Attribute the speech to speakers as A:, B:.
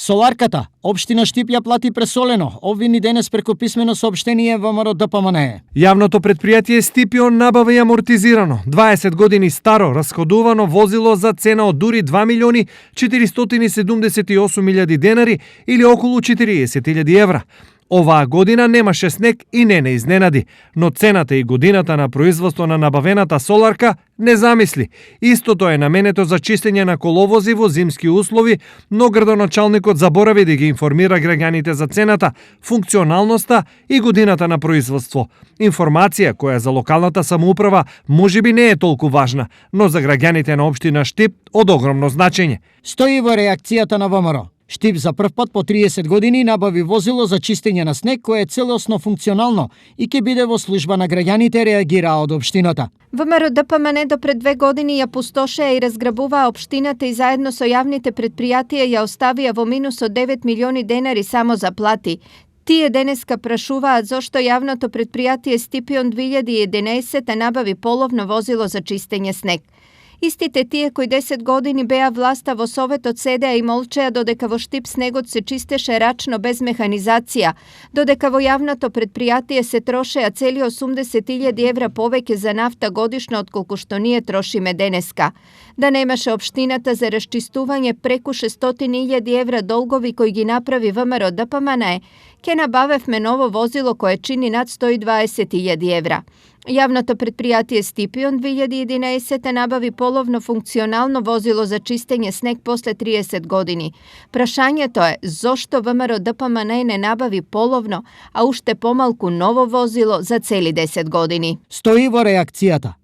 A: Соларката, општина Штип ја плати пресолено, обвини денес преку писмено соопштение ВМРО ДПМНЕ.
B: Јавното предпријатие Стипион набави амортизирано, 20 години старо, расходувано возило за цена од дури 2.478.000 денари или околу 40.000 евра. Оваа година немаше снег и не изненади, но цената и годината на производство на набавената соларка не замисли. Истото е наменето за чистење на коловози во зимски услови, но градоначалникот заборави да ги информира граѓаните за цената, функционалноста и годината на производство. Информација која за локалната самоуправа можеби не е толку важна, но за граѓаните на општина Штип од огромно значење.
A: Стои во реакцијата на ВМРО. Штип за прв пат по 30 години набави возило за чистење на снег кое е целосно функционално и ќе биде во служба на граѓаните, реагира од општината.
C: ВМРО ДПМНЕ до пред 2 години ја пустошеа и разграбуваа општината и заедно со јавните предпријатија ја оставија во минус од 9 милиони денари само за плати. Тие денеска прашуваат зошто јавното предпријатие Стипион 2011 набави половно возило за чистење снег. Истите тие кои 10 години беа власта во Советот седеа и молчеа додека во Штип снегот се чистеше рачно без механизација, додека во јавното предпријатие се трошеа цели 80.000 евра повеќе за нафта годишно отколку што ние трошиме денеска. Да немаше општината за расчистување преку 600.000 евра долгови кои ги направи ВМРО ДПМНЕ, ке набавевме ново возило кое чини над 120.000 евра. Јавното предпријатие Стипион 2011 набави половно функционално возило за чистење снег после 30 години. Прашањето е зошто ВМРО ДПМНЕ не набави половно, а уште помалку ново возило за цели 10 години.
A: Стои во реакцијата.